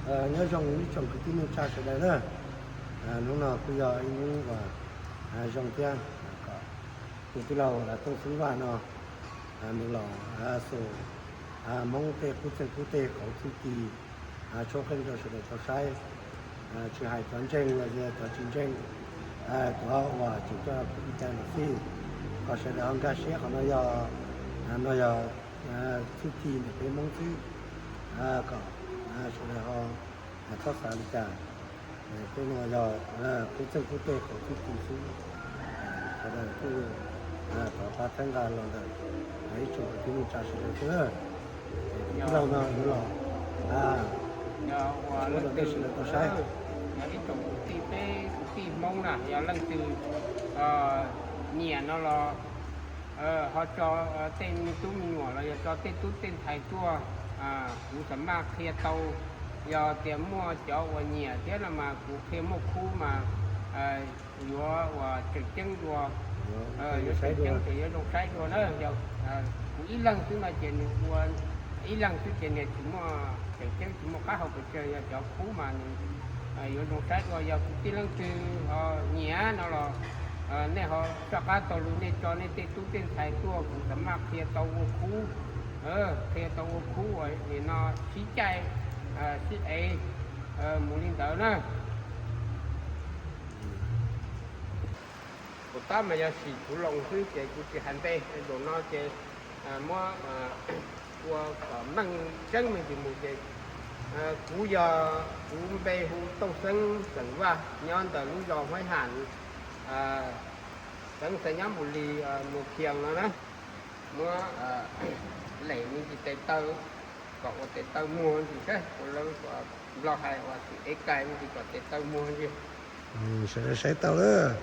Nyob zoo ib tsoom kwv tij neej tsa sawv daws na. Hnub no kuj yog ib hnub uas zoo thiab, kom tus tij laug Tooj Xeeb Vaj no nws los xus Hmoob tej qub txeeg qub teg qhov txuj ci tshuab qeej rau sawv daws tau saib, tsis hais cov ntseeg los yog cov tsis ntseeg, cov uas tseem coj ib cai ntawm xij, kom sawv daws ho nkag siab qhov no yog, no yog txuj ci ntawm peb Hmoob xwb, kom sawv daws ho txhob xav li cas. Tej no yog qub txeeg qub teg qhov txuj ci xwb. Sawv daws kuj thov pab txhawb nqa los ntawm ib tsoom kwv tij neej tsa sawv daws xwb. Tij laug no yuav los ua rau tej sawv daws tau saib. Yog ib tsoom kwv tij, peb kwv tij Hmoob na, yog leej twg nyiam no los ho tso tej me tub me nyuam los yog tso tej tub tej ntxhais tuaj, kuv xam maj qhia tau. Yog tias muaj cov uas nyiam thiab no mas kuv qhia muaj khub mas yuav uas tseem ceeb dua, yuav tseem ceeb ces yuav zoo saib dua na. Yog kuv ib leeg xwb no ces nws ua ib leeg xwb ces nws tsis muaj tseem ceeb, tsis muaj qab hau pes tsawg. Yog cov khub mas nws yuav zoo saib dua. Yog kwv tij leej twg ho nyiam no los nej ho soj qab taug lus, nej tso nej tej tub tej ntxhais tuaj, kuv xam maj qhia tau ua khub, qhia tau ua khub uas nim no sib caij sib ev mus li ntawd na. Kuv tab mas yog sim txhuv loo xwb ces kuv tsis hais npe, zaum no ces muab ua kom meej tseeb me ntsis mus ces kuv yog, kuv npe hu Tooj Xeeb xeem Vaj, nyob ntawm lub zos Huaib Ham, xeev Xais Nyab Npus Lis, Muas Khias no na. Muab lem me ntsis tes taw, kom ua tes taw muag ntsis saib, ua lawv Nplog hais ua tis ev kais me ntsis kom tes taw muag ntsis. Sawv daws saib tau lawm.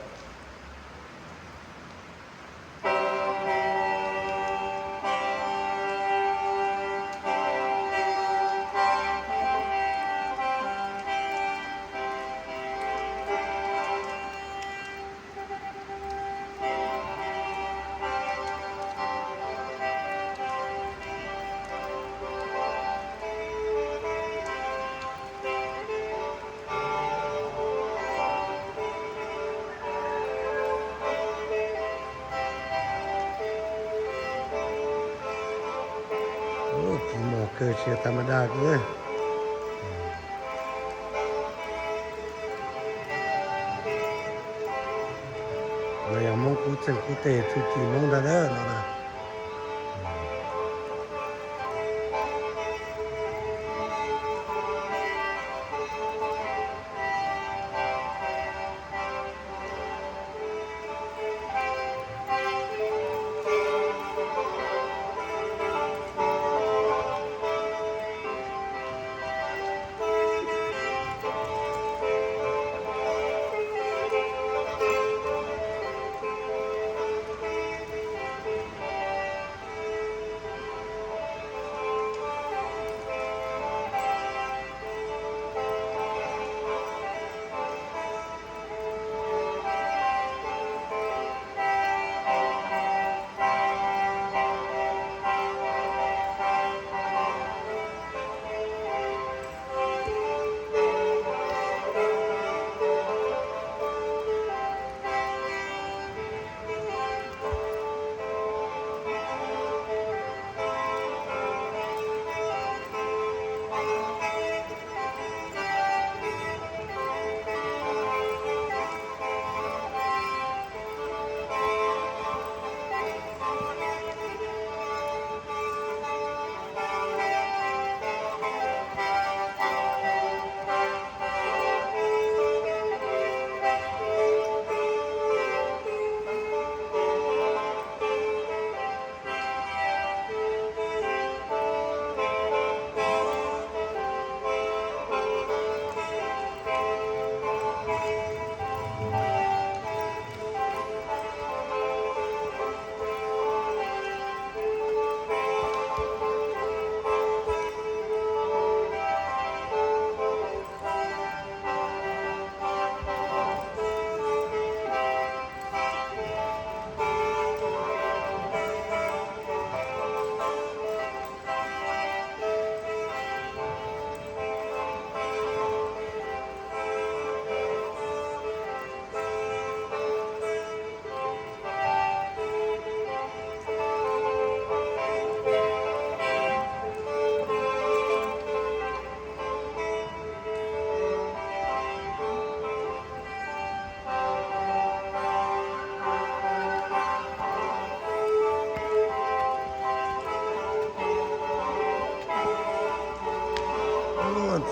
Ub, kis mos kawg, tsis yog tham ma das kawg. No yog Hmoob qub txeeg qub teg txuj ci Hmoob ntag na no na.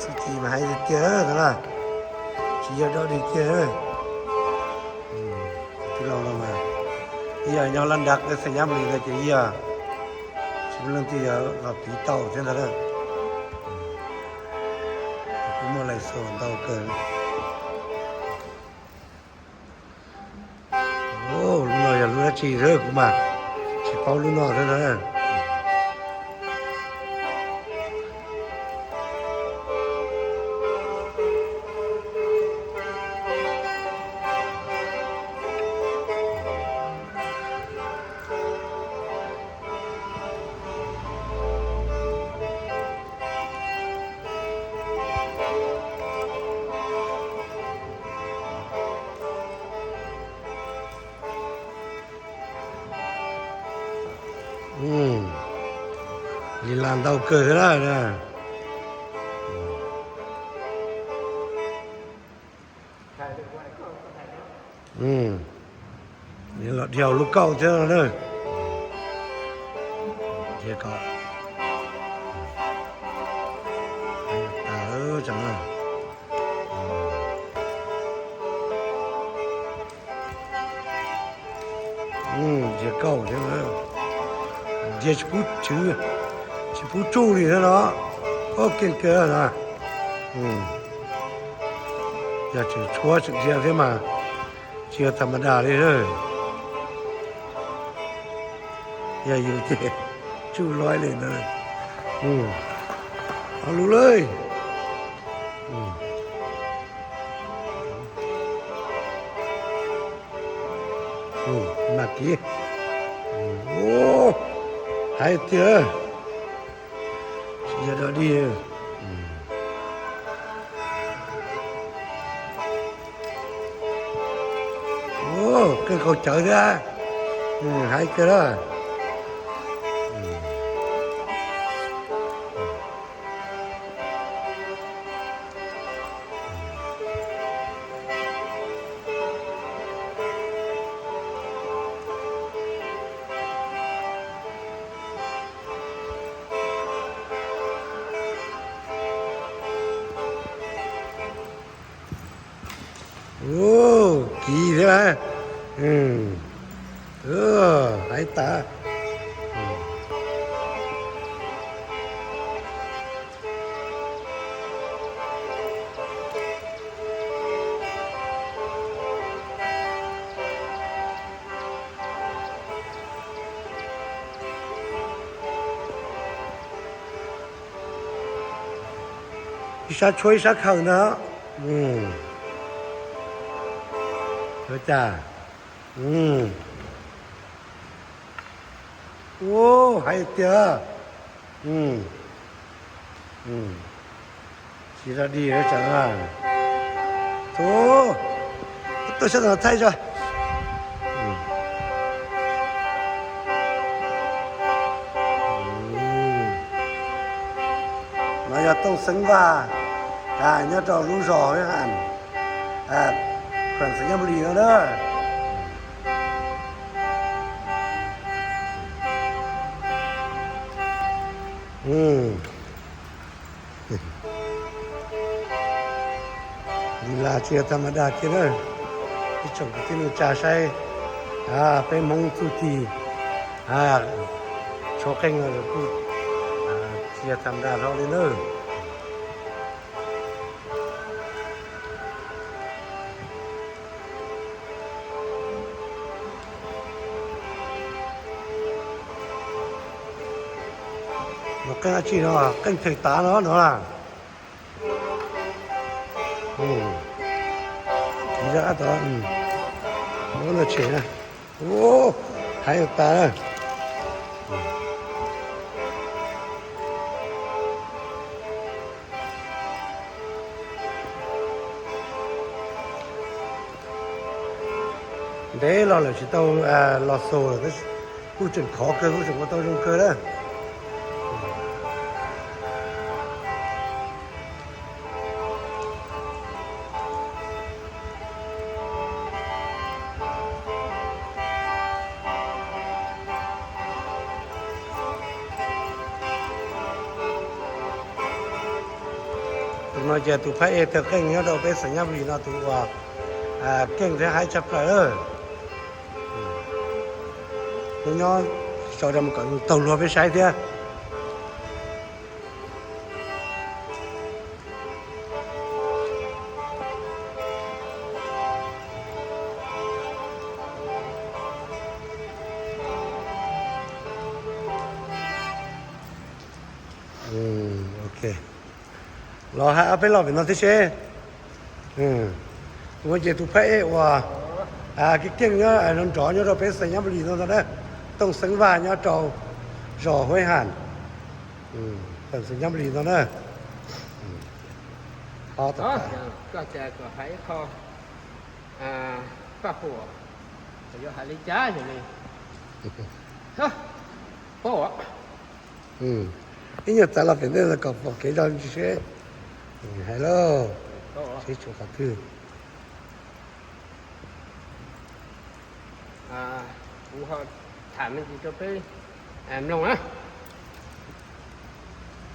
Txuj ci mas hais tiag tiag na, tsis yog dog dig kiag. Tij laug no mas yog nyob lab nrab qeb xeem Nyab Mlis ntawd ces yog tsis muaj leej twg yog los piv tau thiab ntag na. Kuj muaj lais xus ntau kawg. Lub no yog lub dab tsi xwb kuv mas tsis paub lub no xwb na. Li las ntau kawg thiab na. Los dhia lub kauj thiab no na. Dhia kauj. Dhia kauj thiab, dhia tsis pub tsuj li thiab no. Ob keeg kawg na. Yog tseem tshuab tseem dhia thiab mas tsis yog tham ma das li. Yog yus ces tsuj loj li ntawd. Ob lub lawm. Mas kiv, hais tiag, tsis yog dog dig. Keej qaug cawv thiab, hais kiag lawm. Kiv thiab, hais tas. Ib sab tshuab ib sab khaws ntag. Ua cas, ua hais tiag. Tsis dog dig tsam, tus tuaj sab no thaij tso. No yog Tooj Xeeb Vaj, nyob rau lub zos Hab Has, khuam Xeem Nyab Lis no na. Li las tsis yog tham ma das kiag na. Ib tsoom kwv tij neej tsa saib peb Hmoob txuj ci tshuab qeej kuj tsis yog tham ma das hlo li na. Qeej dab tsi no, qeej thawm tav no no na. Kiv zaj qab tod, muab no tshem na. Hais tas na. Ntev los lawm tsis tau los xaus lawm, kuj tseem khov kawg, kuj tseem ua tau zoo kawg na. No ces tus phab ej tawg qeej nyob rau peb xeem Nyab Lis no tus uas keej thiab haib tshaj plaws lawm. Nyob nyob sawv daws mus kom taug luag peb saib thiab. Ok, los hais ob peb lo pem no thiab seb. Tus no ces tus phab ej uas keej keej nyob nrov nrov nyob rau peb xeem Nyab Lis no ntag na. Tooj Xeeb Vaj nyob rau zos Huaib Ham, xeem Nyab Lis no na. Koj tias kom hais ib qho paj huam, yuav hais li cas yog li, paub. Ib nyuag txav los pem ntej no kom pom kev zog ntsis seb. Hais lauj, seb tshuav qhov twg. Kuv ho tham me ntsis rau peb mloog na.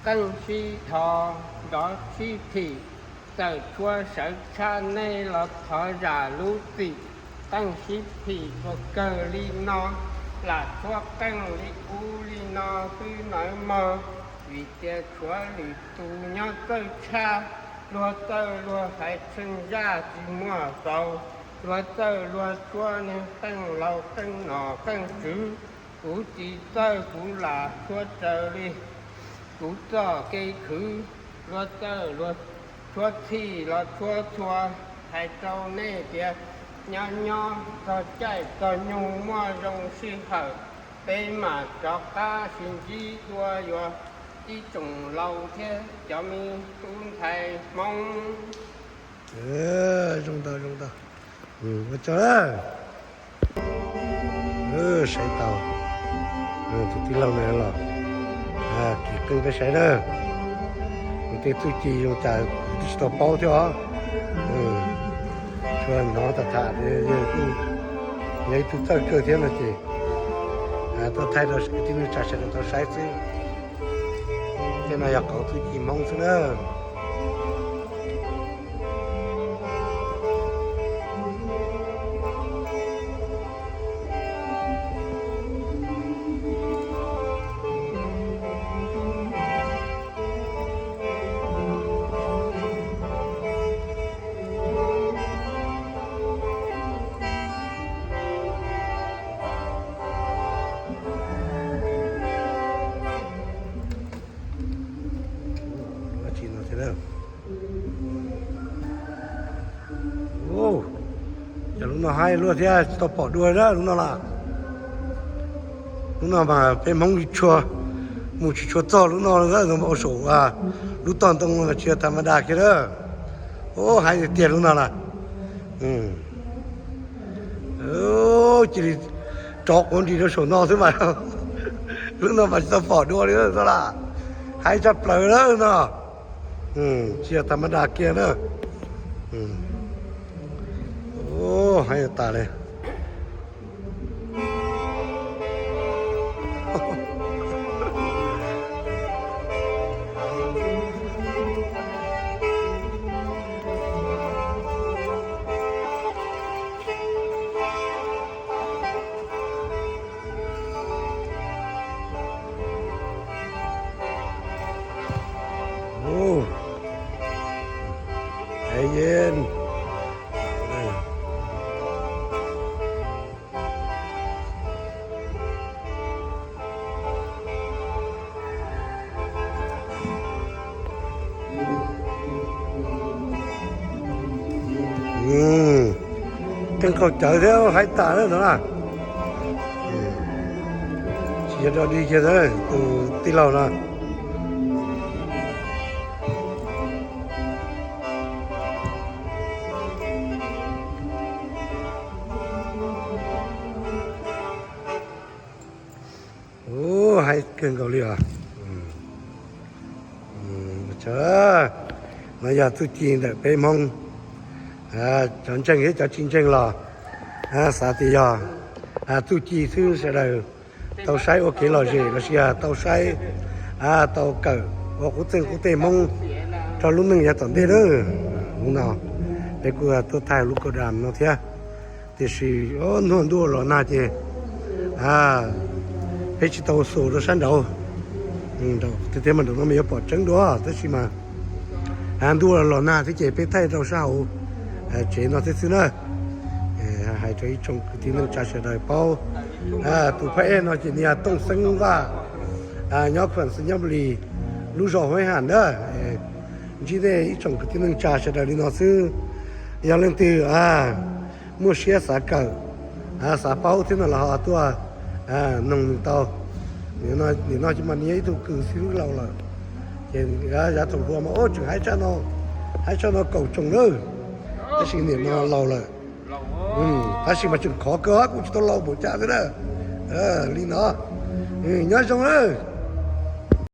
Qeej sib dhos nrov sib phim, txawm tshuav sawv tshaj nej los thov zam lub txim. Qeej sib phim puas kawg li no, lam tshuav qeej li ub li no xwb nawb mog. Vim tias tshuav lwm tus nyob txawj tshaj, luag txawj luag hais tsheej zaj tsis muaj xaus, luag txawj luag tshuav niag qeej laus qeej nom qeej tswv. Kuv tsis txawj kuv lam tshuav raws li kuv txoj kev khwv, luag txawj luag tshuav txhij los tshuav txhua. Hais rau nej tias nyob nyob txog caij txog nyoog muaj zoo sij hawm, peb mam rov qab sib ntsib dua yuav ib tsoom laus thiab cov me tub ntxhais Hmoob. Zoo ntau zoo ntau, ua tsaug. Saib tau tus tij laug no los kis qeej peb saib na. Tej txuj ci zoo cas kuv twb tsis tau paub thiab os. Tsuas hnov tham tham, yog ib tug txawj kawg thiab no ces tuaj thaij rau kwv tij neej tsa sawv daws tau saib xwb. Tej no yog qauv txuj ci Hmoob xwb na. Dab tsi no thiab na? Cov lub no haib luaj thiab tsis tau pom dua na lub no las. Lub no mas peb Hmoob tsis tshua mus tsis tshua txog lub no, ua saum lub toj ntoo mas tsis yog tham ma das kiag na. Haib tiag tiag lub no las. Cia li rov quav nris rau saum no xwb mas. Lub no mas tsis tau pom dua li no las. Haib tshaj plaws lawm no. Tsis yog tham ma das kiag na. Haib tas li. Keej qaug cawv thiab haib tas na no na. Tsis yog dog dig kiag tus tij laug no. Haib kawg nkaus li os. No yog txuj ci ntawm peb Hmoob, cov ntseeg thiab cov tsis ntseeg los xav tias yog txuj ci xwb, sawv daws tau saib ua kev lom zem los sis tau saib, tau kawm ua qub txeej qub teg Hmoob Rau lub neej yav tom ntej na, hnub no peb kuj tuaj thaij lub kaus dam no thiab, tiam sis ntuj los nag ces peb tsis tau xus rau sab nraud. Tiag tiag mas nraum no mas yuav pom tseeb dua, tab sis mas ntuj los nag thiab ces peb thaij rau sab hauv tsev no thiab xwb na. Hais rau ib tsoom kwv tij neej tsa sawv daws paub, tus phab ej no ces nws yog Tooj Xeeb Vaj, nyob Kham Xeeb nyob Lis, lub zos Huaib Ham na. Ntsib nej ib tsoom kwv tij neej tsa sawv daws li no xwb. Yog leej twg muaj siab xav kawm, xav paub thiab no los ho tuaj noog nws tau. Nim no ces mas nws yog ib tug kws xib hwb laus lawm, ces yav thaum hluas mas ua tseem haib tshaj no, haib tshaj no kaum tsoom lawm, tab sis nim no laus lawm. Tab sis mas tseem khov kawg, kuj tsis tau laus npaum cas thiab na. Li no, nyob zoo na.